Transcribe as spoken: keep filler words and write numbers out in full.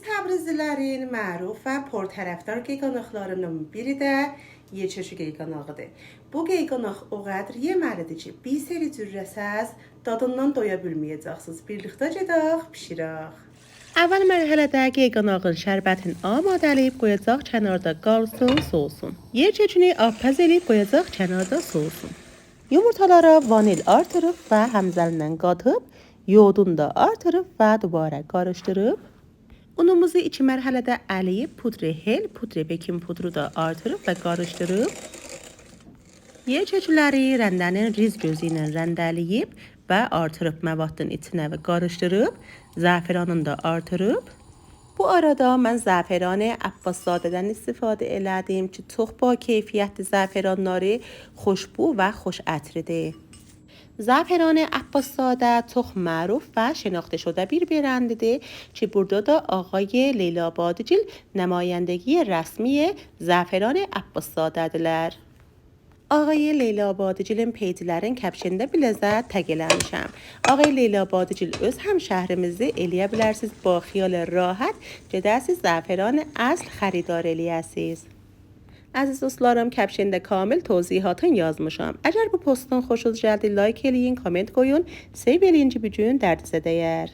تبریزلی‌لرین معروف و پرطرفدار قیقاناقلاری‌نین بیری ده یئرچؤکو قیقاناغی‌دیر. بو قیقاناق او قدر یئمه‌لی‌دیر کی، بیر سری جوره‌سز دادیندان دویا بیلمه‌یه‌جکسینیز. بیرلیکده گئدک، بیشیرک. اول مرحله‌ده قیقاناغین شربتین آماده‌له‌ییب قویاجاق کناردا قالسین، سووسون. یئرچؤکونو آب‌پز ائله‌ییب قویاجاق کناردا سووسون. یومورتالارا وانیل آرتیریب و همزماً قاتیب، یوغدون دا آرتیریب و دوباره قاریشدیریب. اونوموزو ایکی مرحله‌ده اله‌ییب، پودر هل، پودر بیکینگ پودرو دا آرتیریب و قاریشدیریب. یئرچؤکولری رنده‌نین ریز گؤزو ایله رنده‌له‌ییب و آرتیریب موادین ایچینه و قاریشدیریب، زعفرانین دا آرتیریب. بو آرادا من زعفران عباس‌زاده‌دن استفاده ائله‌دیم کی، چوخ باکیفیت‌دیر زعفرانلاری، خوشبو و خوش عطری‌دیر. زعفران عباس‌زاده چوخ معروف و شناخته شده بیر برندی‌دیر کی، بورادا دا آقای لیلا بادی‌گیل نمایندگی رسمی زعفران عباس‌زاده‌دیرلر. آقای لیلا بادی‌گیلین پیج‌لرین کپشنده بیله‌زه تگ ائله‌میشم. آقای لیلا بادی‌گیل اؤز همشهریمیزدیر، ائلیه بیلرسینیز با خیال راحت گئده‌سیز زعفران اصل خریدار ائلیه‌سیز. عزیز دوستلاریم، کپشنده کامل توضیحاتین یازمیشام. اگر بو پستون خوشونوز گلدی، لایک ائله‌یین، کامنت قویون، سئو ائله‌یین کی، بو گون دردینیزه دیر.